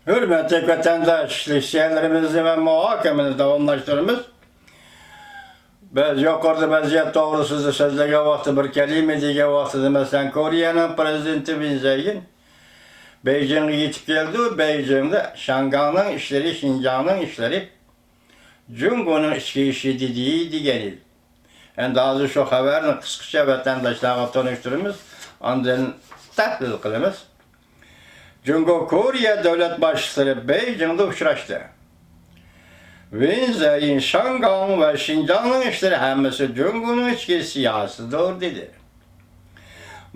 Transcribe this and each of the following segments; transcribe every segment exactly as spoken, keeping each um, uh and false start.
ھۆرمەتلىك ۋەتەنداش، لېكسىيەلىرىمىزنى ۋە مۇھاكىمىنى داۋاملاشتۇرىمىز. بىز يۇقىرىدا ۋەزىيەت توغرىسىدا سۆزلىگەن ۋاقىتتا، بىر كەلىمە دېگەن ۋاقتىدا، مەسىلەن، كورېيەنىڭ پرېزىدېنتى ۋىن زەيىن بېيجىڭغا يېتىپ كەلدى. بېيجىڭدا شياڭگاڭنىڭ ئىشلىرى، شىنجاڭنىڭ ئىشلىرى جۇڭگونىڭ ئىچكى ئىشى دېدى، دېگەن ئىدى. ئەمدى ھازىر شۇ خەۋەرنى قىسقىچە ۋەتەنداشلارغا تونۇشتۇرىمىز، ئاندىن تەھلىل قىلىمىز. جۇڭگو كورېيە دۆلەت باشلىقلىرى بېيجىڭدا ئۇچراشتى. ۋىن زەيىن شياڭگاڭ ۋە شىنجاڭنىڭ ئىشلىرى ھەممىسى جۇڭگونىڭ ئىچكى سىياسىتىدۇر، دېدى.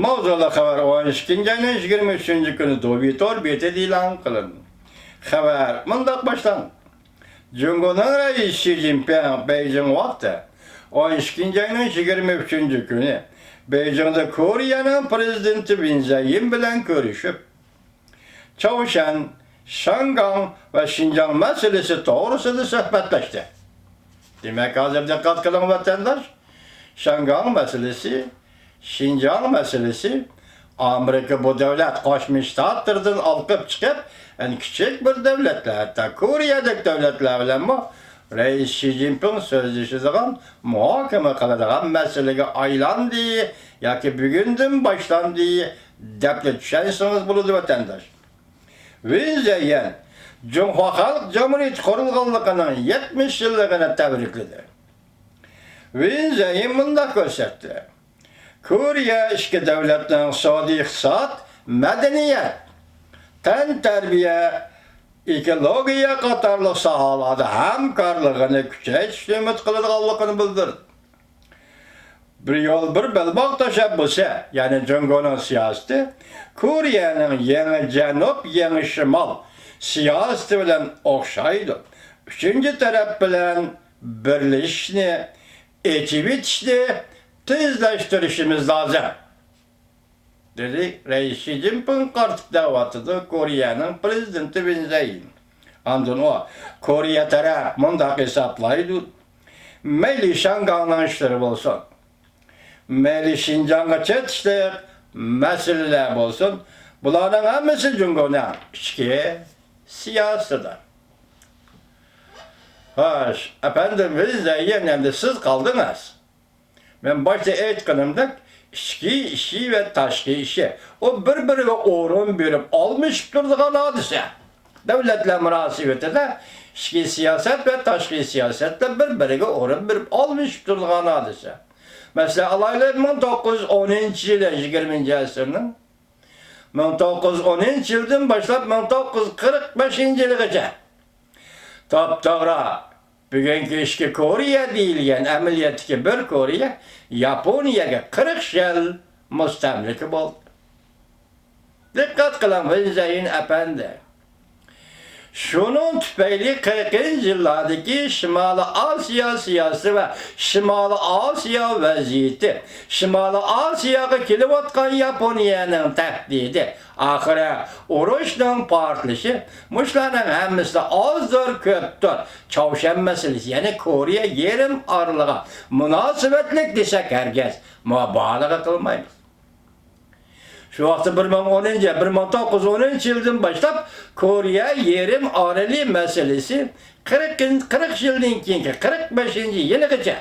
ماۋزۇلۇق خەۋەر ئون ئىككىنچى ئاينىڭ يىگىرمە ئۈچىنچى كۈنى دوۋىتور بېتىدە ئېلان قىلىندى. خەۋەر مۇنداق باشلاندى. جۇڭگونىڭ رەئىسى شى جىنپىڭ بېيجىڭ ۋاقتى ئون ئىككىنچى ئاينىڭ يىگىرمە ئۈچىنچى كۈنى بېيجىڭدا كورېيەنىڭ پرېزىدېنتى ۋىن زەيىن بىلەن كۆرۈشۈپ، چاۋشيەن، شياڭگاڭ ۋە شىنجاڭ مەسىلىسى توغرىسىدا سۆھبەتلەشتى. دېمەك، ھازىر دىققەت قىلىڭ، ۋەتەنداش، شياڭگاڭ مەسىلىسى، شىنجاڭ مەسىلىسى، ئامېرىكا بۇ دۆلەت قوشما شتاتلىرىدىن ئالقىپ چىقىپ، يەنە كىچىك بىر دۆلەتلەر، ھەتتا كورېيەدەك دۆلەتلەر بىلەنمۇ رەئىس شى جىنپىڭ سۆزلىشىدىغان، مۇھاكىمە قىلىدىغان مەسىلىگە ئايلاندى ياكى بۈگۈندىن باشلاندى دەپلا چۈشەنسىڭىز بولىدۇ، ۋەتەنداش. ۋىن زەيىن جۇڭخۇا خەلق جۇمھۇرىيىتى قۇرۇلغانلىقىنىڭ يەتمىش يىللىقىنى تەبرىكلىدى. ۋىن زەيىن مۇنداق كۆرسەتتى. كورېيە ئىككى دۆلەتنىڭ سودا، ئىقتىساد، مەدەنىيەت، تەنتەربىيە، ئېكولوگىيە قاتارلىق ساھەلەردە ھەمكارلىقىنى كۈچەيتىشنى ئۈمىد قىلىدىغانلىقىنى بىلدۈردى. بىر يول، بىر بەلباغ تەشەببۇسى، يەنى جۇڭگونىڭ سىياسىتى كورېيەنىڭ يېڭى جەنۇب، يېڭى شىمال سىياسىتى بىلەن ئوخشايدۇ. ئۈچىنچى تەرەپ بىلەن بىرلىشىشنى، ئېچىۋېتىشنى تېزلەشتۈرۈشىمىز لازىم، دېدى رەئىس شى جىنپىڭغا قارىتىپ دەۋاتىدۇ كورېيەنىڭ پرېزىدېنتى ۋىن زەيىن. ئاندىن ئۇ، كورېيە تەرەپ مۇنداق ھېسابلايدۇ، مەيلى شياڭگاڭنىڭ ئىشلىرى بولسۇن، مەيلى شىنجاڭغا چېتىشلىق مەسىلىلەر بولسۇن، بۇلارنىڭ ھەممىسى جۇڭگونىڭ ئىچكى سىياسىتىدۇر. خوش، ئەپەندىم ۋىن زەيىن، ئەمدى سىز قالدىڭىز. مەن باشتا ئېيتقىنىمدەك، ئىچكى ئىشى ۋە تاشقى ئىشى، ئۇ بىر-بىرىگە ئورۇن بېرىپ ئالمىشىپ تۇرىدىغان ھادىسە. دۆلەتلەر مۇناسىۋىتىدە ئىچكى سىياسەت ۋە تاشقى سىياسەتلەر بىر-بىرىگە ئورۇن بېرىپ ئالمىشىپ تۇرىدىغان ھادىسە. مەسىلەن، ئالايلى، مىڭ توققۇز يۈز ئونىنچى يىلى، يىگىرمىنچى ئەسىرنىڭ مىڭ توققۇز يۈز ئونىنچى يىلدىن باشلاپ مىڭ توققۇز يۈز قىرىق بەشىنچى يىلىغىچە، توپتوغرا، بۈگۈنكى ئىككى كورېيە دېيىلگەن ئەمەلىيەتتىكى بىر كورېيە ياپونىيەگە قىرىق يىل مۇستەملىكە بولدى. دىققەت قىلىڭ، ۋىن زەيىن ئەپەندى. شۇنىڭ تۈپەيلى قىرىقىنچى يىللاردىكى شىمالىي ئاسىيا سىياسىتى ۋە شىمالىي ئاسىيا ۋەزىيىتى، شىمالىي ئاسىياغا كېلىۋاتقان ياپونىيەنىڭ تەھدىتى، ئاخىرى ئۇرۇشنىڭ پارتلىشى، مۇشۇلارنىڭ ھەممىسىدە ئازدۇر كۆپتۇر چاۋشيەن مەسىلىسى، يەنى كورېيە يېرىم ئارىلىغا مۇناسىۋەتلىك دېسەك ھەرگىز مۇبالىغە قىلمايمىز. شۇ ۋاقىتتا بىر مىڭ ئونىنچى، بىر مىڭ توققۇز يۈز ئونىنچى يىلدىن باشلاپ كورېيە يېرىم ئارىلى مەسىلىسى قىرىق، قىرىق يىلدىن كېيىنكى قىرىق بەشىنچى يىلىغىچە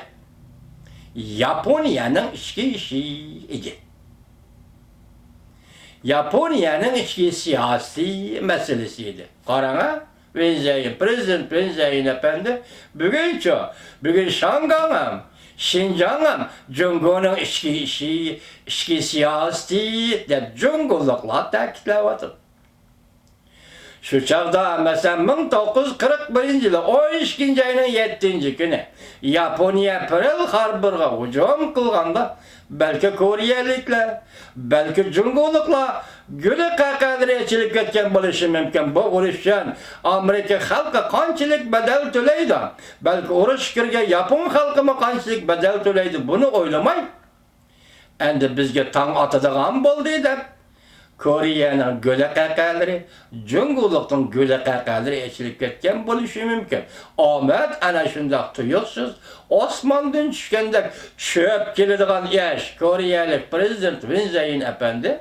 ياپونىيەنىڭ ئىچكى ئىشى ئىدى. ياپونىيەنىڭ ئىچكى سىياسىي مەسىلىسى ئىدى. قاراڭا، ۋېن زەيىن، پرېزىدېنت ۋېن زەيىن ئەپەندى، بۈگۈنچۇ، بۈگۈن شياڭگاڭ ھەم، شىنجاڭ ھەم جۇڭگونىڭ ئىچكى ئىشى، ئىچكى سىياسىتى دەپ جۇڭگولۇقلار تەكىتلەۋاتىدۇ. شۇ چاغدا، مەسىلەن، مىڭ توققۇز يۈز قىرىق بىرىنچى يىلى ئون ئىككىنچى ئاينىڭ يەتتىنچى كۈنى ياپونىيە پېرل خاربورغا ھۇجۇم قىلغاندا، بەلكى كورېيەلىكلەر، بەلكى جۇڭگولۇقلار گۈلە قەقەلىرى ئېچىلىپ كەتكەن بولۇشى مۇمكىن. بۇ ئۇرۇش ئۈچۈن ئامېرىكا خەلقى قانچىلىك بەدەل تۆلەيدۇ؟ بەلكى ئۇرۇشقا كىرگەن ياپون خەلقىمۇ قانچىلىك بەدەل تۆلەيدۇ؟ بۇنى ئويلىماي، ئەمدى بىزگە تاڭ ئاتىدىغان بولدى دەپ، كورېيەنىڭ گۈلە قەقەلىرى، جۇڭگولۇقنىڭ گۈلە قەقەلىرى ئېچىلىپ كەتكەن بولۇشى مۇمكىن. ئامەت ئەنە شۇنداق تۇيۇقسىز ئاسماندىن چۈشكەندەك چۈشۈپ كېلىدىغان ئىش. كورېيەلىك پرېزىدېنت ۋىن زەيىن ئەپەندى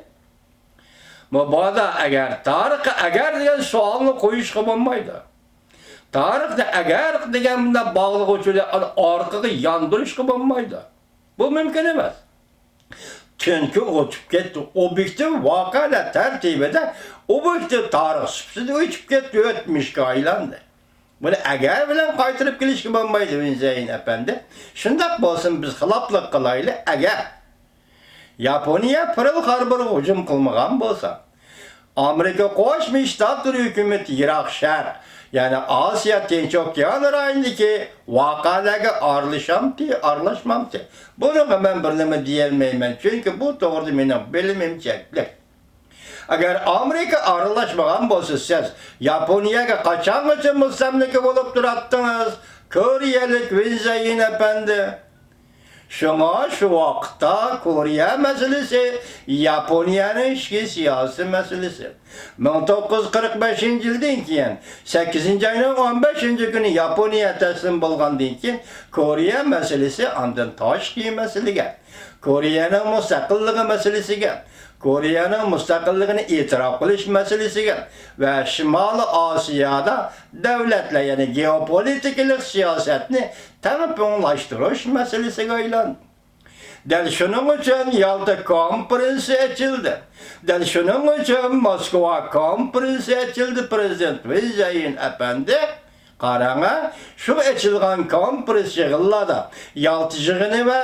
مۇبادا ئەگەر، تارىخقا ئەگەر دېگەن سوئالنى قويۇشقا بولمايدۇ. تارىخنى ئەگەر دېگەن بىلەن باغلىغۇچى بىلەن ئارقىغا ياندۇرۇشقا بولمايدۇ. بۇ مۇمكىن ئەمەس. چۈنكى ئۆتۈپ كەتتى. ئوبيېكتىپ ۋەقەلەر تەرتىپىدە ئوبيېكتىپ تارىخ سۈپىتىدە ئۆتۈپ كەتتى، ئۆتمۈشكە ئايلاندى. بۇنى ئەگەر بىلەن قايتۇرۇپ كېلىشكە بولمايدۇ، ۋىن زەيىن ئەپەندى. شۇنداق بولسىمۇ بىز خىلاپلىق قىلايلى، ئەگەر ياپونىيە پېرل خاربورغا ھۇجۇم قىلمىغان بولسا، ئامېرىكا قوشما شتاتلىرى ھۆكۈمىتى يىراق شەرق، يەنى ئاسىيا تىنچ ئوكيان رايونىدىكى ۋەقەلەرگە ئارىلىشامتى، ئارىلاشمامتى؟ بۇنىڭغا مەن بىر نېمە دېيەلمەيمەن، چۈنكى بۇ توغرىدا مېنىڭ بىلىمىم چەكلىك. ئەگەر ئامېرىكا ئارىلاشمىغان بولسا، سىز ياپونىيەگە قاچانغىچە مۇستەملىكە بولۇپ تۇراتتىڭىز، كورېيەلىك ۋىن زەيىن ئەپەندى؟ شۇڭا شۇ ۋاقىتتا كورېيە مەسىلىسى ياپونىيەنىڭ ئىچكى سىياسىي مەسىلىسى. مىڭ توققۇز يۈز قىرىق بەشىنچى يىلدىن كېيىن، سەككىزىنچى ئاينىڭ ئون بەشىنچى كۈنى ياپونىيە تەسلىم بولغاندىن كېيىن، كورېيە مەسىلىسى ئاندىن تاشقى مەسىلىگە، كورېيەنىڭ مۇستەقىللىقى مەسىلىسىگە، كورېيەنىڭ مۇستەقىللىقىنى ئېتىراپ قىلىش مەسىلىسىگە ۋە شىمالىي ئاسىيادا دۆلەتلەر، يەنى گېئوپولىتىكىلىق سىياسەتنى تەڭپۇڭلاشتۇرۇش مەسىلىسىگە ئايلاندى. دەل شۇنىڭ ئۈچۈن يالتا كونفېرېنسى ئېچىلدى. دەل شۇنىڭ ئۈچۈن موسكۋا كونفېرېنسى ئېچىلدى، پىرېزىدېنت ۋىن زەيىن ئەپەندى. قاراڭا، شۇ ئېچىلغان كونفېرېنس يىغىنلاردا يالتا يىغىنى ۋە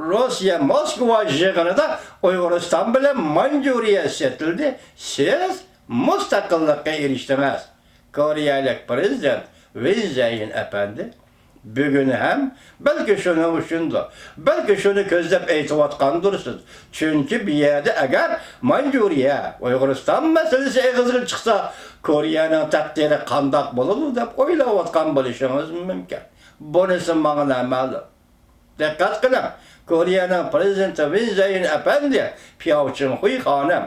روسىيە موسكۋا يىغىنىدا ئۇيغۇرىستان بىلەن مانجۇرىيە سېتىلدى، سىز مۇستەقىللىققا ئېرىشتىڭىز. كورېيەلىك پىرېزىدېنت ۋىن زەيىن ئەپەندى، بۈگۈن ھەم بەلكى شۇنىڭ ئۈچۈندۇر، بەلكى شۇنى كۆزلەپ ئېيتىۋاتقاندۇرسىز. چۈنكى بۇ يەردە ئەگەر مانجۇرىيە، ئۇيغۇرىستان مەسىلىسى ئېغىزغا چىقسا، كورېيەنىڭ تەقدىرى قانداق بولىدۇ دەپ ئويلاۋاتقان بولۇشىڭىز مۇمكىن. بۇنىسى ماڭا نامەلۇم. دىققەت قىلىڭ، كورېيەنىڭ پىرېزىدېنتى ۋىن زەيىن ئەپەندى، پياۋ چىڭخۇي خانىم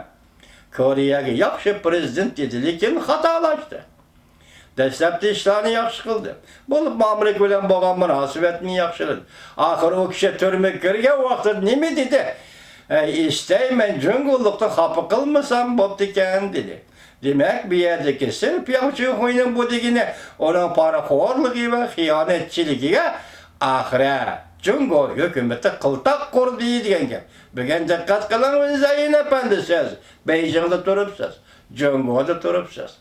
كورېيەگە ياخشى پىرېزىدېنت دېدى، لېكىن خاتالاشتى. دەسلەپتە ئىشلارنى ياخشى قىلدى. بولۇپمۇ ئامېرىكا بىلەن بولغان مۇناسىۋەتنى ياخشىلىدى. ئاخىر ئۇ كىشى تۈرمىگە كىرگەن ۋاقتىدا نېمە دېدى؟ ئەي، ئىستەيمەن جۇڭگولۇقنى خاپا قىلمىسام بوپتىكەن، دېدى. دېمەك، بۇ يەردىكى سىر پياۋ چىڭخۇينىڭ بۇ دېگىنى ئۇنىڭ پارىخورلۇقى ۋە خىيانەتچىلىكىگە ئاخىرى جۇڭگو ھۆكۈمىتى قىلتاق قۇردى دېگەن گەپ. بۈگۈن دىققەت قىلىڭ، ۋىن زەيىن ئەپەندى، سىز بېيجىڭدا تۇرۇپسىز، جۇڭگودا تۇرۇپسىز.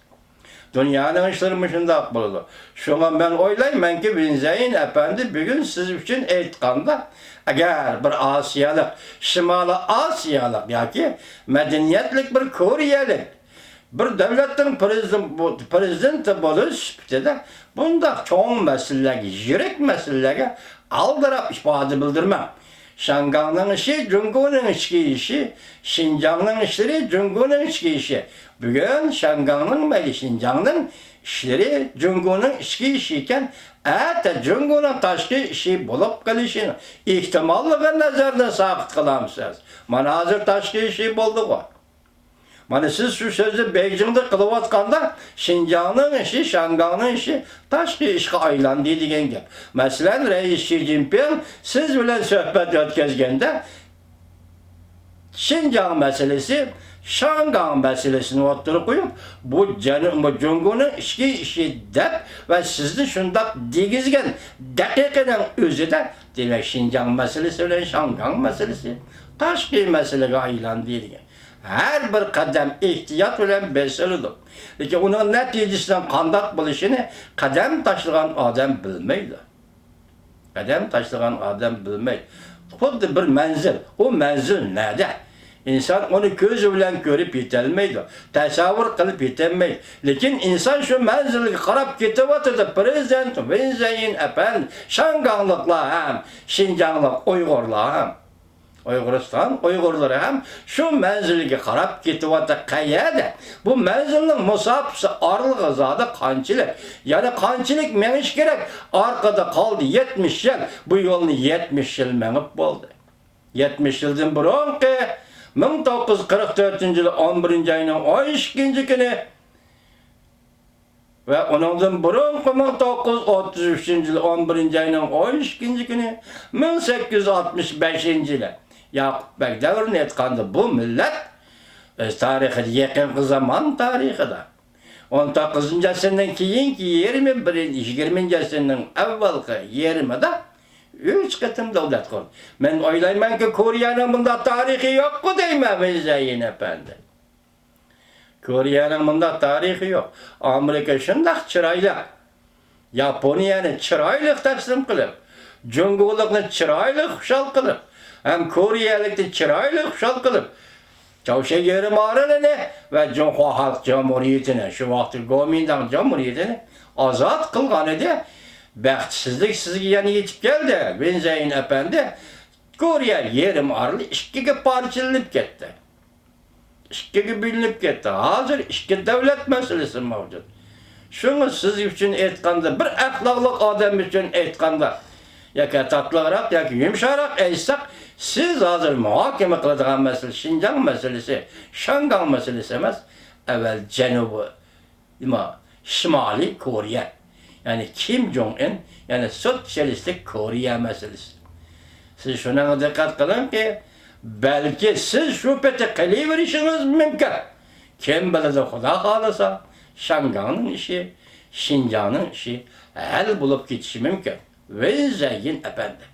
دۇنيانىڭ ئىشلىرى مۇشۇنداق بولىدۇ. شۇڭا مەن ئويلايمەنكى، ۋىن زەيىن ئەپەندى بۈگۈن سىز ئۈچۈن ئېيتقاندا، ئەگەر بىر ئاسىيالىق، شىمالىي ئاسىيالىق ياكى مەدەنىيەتلىك بىر كورېيەلىك بىر دۆلەتنىڭ پىرېزىدېن-، بۇ، پىرېزىدېنتى بولۇش سۈپىتىدە بۇنداق چوڭ مەسىلىلەرگە، يىرىك مەسىلىلەرگە ئالدىراپ ئىپادە بىلدۈرمەڭ. شياڭگاڭنىڭ ئىشى جۇڭگونىڭ ئىچكى ئىشى، شىنجاڭنىڭ ئىشلىرى جۇڭگونىڭ ئىچكى ئىشى. بۈگۈن شياڭگاڭنىڭ مەيلى شىنجاڭنىڭ ئىشلىرى جۇڭگونىڭ ئىچكى ئىشى ئىكەن، ئەتە جۇڭگونىڭ تاشقى ئىشى بولۇپ قېلىشىنىڭ ئېھتىماللىقىنى نەزەردىن ساقىت قىلامسىز؟ مانا ھازىر تاشقى ئىشى بولدىغۇ. مانا سىز شۇ سۆزنى بېيجىڭدا قىلىۋاتقاندا، شىنجاڭنىڭ ئىشى، شياڭگاڭنىڭ ئىشى تاشقى ئىشقا ئايلاندى دېگەن گەپ. مەسىلەن، رەئىس شى جىنپىڭ سىز بىلەن سۆھبەت ئۆتكۈزگەندە، شىنجاڭ مەسىلىسى، شياڭگاڭ مەسىلىسىنى ئوتتۇرىغا قويۇپ، بۇ جەنۇ-، بۇ جۇڭگونىڭ ئىچكى ئىشى دەپ ۋە سىزنى شۇنداق دېگۈزگەن دەقىقىنىڭ ئۆزىدە، دېمەك، شىنجاڭ مەسىلىسى بىلەن شياڭگاڭ مەسىلىسى تاشقى مەسىلىگە ئايلاندى دېگەن. ھەر بىر قەدەم ئېھتىيات بىلەن بېسىلىدۇ. لېكىن ئۇنىڭ نەتىجىسىنىڭ قانداق بولۇشىنى قەدەم تاشلىغان ئادەم بىلمەيدۇ. قەدەم تاشلىغان ئادەم بىلمەيدۇ. خۇددى بىر مەنزىل. ئۇ مەنزىل نەدە؟ ئىنسان ئۇنى كۆزى بىلەن كۆرۈپ يېتەلمەيدۇ. تەسەۋۋۇر قىلىپ يېتەلمەيدۇ. لېكىن ئىنسان شۇ مەنزىلگە قاراپ كېتىۋاتىدۇ. پىرېزىدېنت ۋىن زەيىن ئەپەندى، شياڭگاڭلىقلار ھەم شىنجاڭلىق ئۇيغۇرلار ھەم. ئۇيغۇرىستان ئۇيغۇرلىرى ھەم شۇ مەنزىلگە قاراپ كېتىۋاتىدۇ. قەيەردە؟ بۇ مەنزىلنىڭ مۇساپىسى، ئارىلىقى زادى قانچىلىك؟ يەنە قانچىلىك مېڭىش كېرەك؟ ئارقىدا قالدى يەتمىش يىل، بۇ يولنى يەتمىش يىل مېڭىپ بولدى. يەتمىش يىلدىن بۇرۇنقى، مىڭ توققۇز يۈز قىرىق تۆتىنچى يىل ئون بىرىنچى ئاينىڭ ئون ئىككىنچى كۈنى، ۋە ئۇنىڭدىن بۇرۇنقى مىڭ توققۇز يۈز ئوتتۇز ئۈچىنچى يىل ئون بىرىنچى ئاينىڭ ئون ئىككىنچى كۈنى، مىڭ سەككىز يۈز ئاتمىش بەشىنچى يىلى، ياقۇپ بەگ دەۋرىنى ئېيتقاندا، بۇ مىللەت ئۆز تارىخىدا، يېقىنقى زامان تارىخىدا، ئون توققۇزىنچى ئەسىرنىڭ كېيىنكى يېرىمى، بىر، يىگىرمىنچى ئەسىرنىڭ ئاۋۋالقى يېرىمىدا ئۈچ قېتىم دۆلەت قۇردى. مەن ئويلايمەنكى، كورېيەنىڭ بۇنداق تارىخى يوققۇ دەيمەن، ۋېن زەيىن ئەپەندى. كورېيەنىڭ بۇنداق تارىخى يوق. ئامېرىكا شۇنداق چىرايلىق، ياپونىيەنى چىرايلىق تەسلىم قىلىپ، جۇڭگولۇقنى چىرايلىق خۇشال قىلىپ، ھەم كورېيەلىكنى چىرايلىق خۇشال قىلىپ، چاۋشيەن يېرىم ئارىلىنى ۋە جۇڭخۇا خەلق جۇمھۇرىيىتىنى، شۇ ۋاقىتتا گومىنداڭ جۇمھۇرىيىتىنى ئازاد قىلغان ئىدى. بەختسىزلىك سىزگە يەنە يېتىپ كەلدى، ۋېن زەيىن ئەپەندى. كورېيە يېرىم ئارىلى ئىككىگە پارچىلىنىپ كەتتى. ئىككىگە بۆلۈنۈپ كەتتى. ھازىر ئىككى دۆلەت مەسىلىسى مەۋجۇت. شۇڭا سىز ئۈچۈن ئېيتقاندا، بىر ئەخلاقلىق ئادەم ئۈچۈن ئېيتقاندا، ياكى تاتلىقراق ياكى يۇمشاقراق ئېيتساق، سىز ھازىر مۇھاكىمە قىلىدىغان مەسىلە شىنجاڭ مەسىلىسى، شياڭگاڭ مەسىلىسى ئەمەس، ئەۋەل جەنۇبىي، نېمە، شىمالىي كورېيە، يەنى كىم جوڭ ئىن، يەنى سوتسىيالىستىك كورېيە مەسىلىسى. سىز شۇنىڭغا دىققەت قىلىڭكى، بەلكى سىز شۇ پېتى قېلىۋېرىشىڭىز مۇمكىن. كىم بىلىدۇ، خۇدا خالىسا، شياڭگاڭنىڭ ئىشى، شىنجاڭنىڭ ئىشى ھەل بولۇپ كېتىشى مۇمكىن. ۋېن زەيىن ئەپەندى.